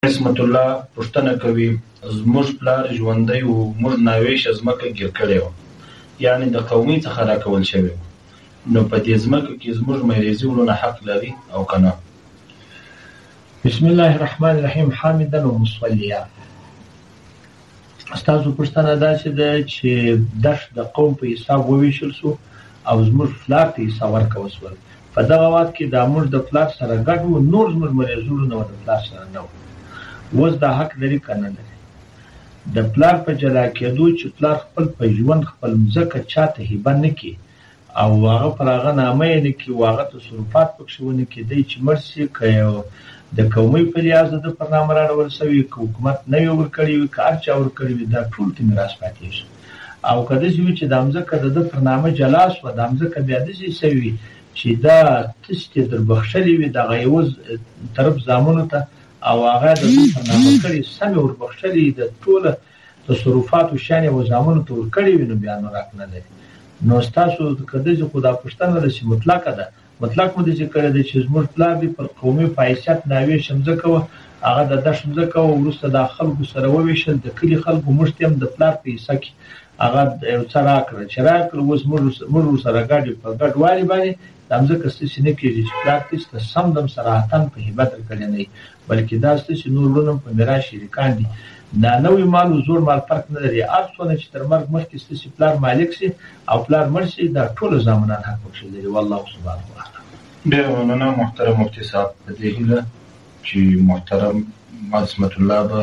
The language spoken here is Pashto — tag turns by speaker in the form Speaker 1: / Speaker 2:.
Speaker 1: عصمت الله پوښتنه کوي، زموږ پلار ژوندی و، موږ ناویشه ځمکه ګیر کړې وه، یعنې د قومۍ څخه راکول شوې وه، نو په دې ځمکه کې زموږ میریزي وروڼه حق لري او که نه؟
Speaker 2: بسم الله الرحمن الرحیم حامدا ومصلیا. ستاسو پوښتنه داسې ده چې دښت د قوم په حساب وویشل شو او زموږ پلار ته حصه ورکول شول. په دغه وخت کې دا موږ د پلار سره ګډ وو، نور زموږ مریض وروڼه د پلار سره نه وو. اوس دا حق لري که نه لري؟ د پلار په جلا کېدو چې پلار خپل په ژوند خپل مځکه چاته هبه نه کړي او هغه پر هغه نامه یې نه کړي او هغه تصرفات پکښې ونه کړي، دی چې مړ شي که یو د قومۍ په لحاظ د ده پر نامه راړول شوی، که حکومت نوې ورکړې وي، که هر چا ورکړې وي، دا ټول ته میراث پاتېږي. او که داسې وي چې دا مځکه د ده پر نامه جلا شوه، دا مځکه بیا داسې شوې وي چې دا تاسې ته در بخښلې وي دغه یو طرف زامنو ته، او هغه د ده پر نامه کړې، سم یې وربخښلې، د ټوله تصرفاتو شیان یې و زامنو ته ورکړي وي، نو بیا نو حق نه لري. نو ستاسو که داسې خو دا پوښتنه ده چې مطلقه ده، مطلق مو داسې کړی دی چې زموږ پلار دی پر قومي په حیثیت ناوېشه مځکه وه، هغه د دښت مځکه وه، وروسته دا خلکو سره وویشل، د کلي خلکو موږ ته هم د پلار په حصه کې هغه یو څه راکړه، چې راکړه اوس موږ ورسره ګډ یو، په ګډوالي باندې دا مځکه ستاسې نه کېږي چې پلار تاسې ته سم دم صراحتاً په هبه درکړې نه وي، بلکې دا ستاسې نور وروڼه هم په میراث شریکان دي. دا نوی مال او زوړ مال فرق نه لري، هر څونه چې تر مرګ مخکې ستاسې پلار مالک شي او پلار مړ شي، دا ټول زامنان حق پکښې لري. والله سبحانه اعلم.
Speaker 1: ډېره مننه محترم مفتي صاحب، په دې هیله چې محترم عصمت الله به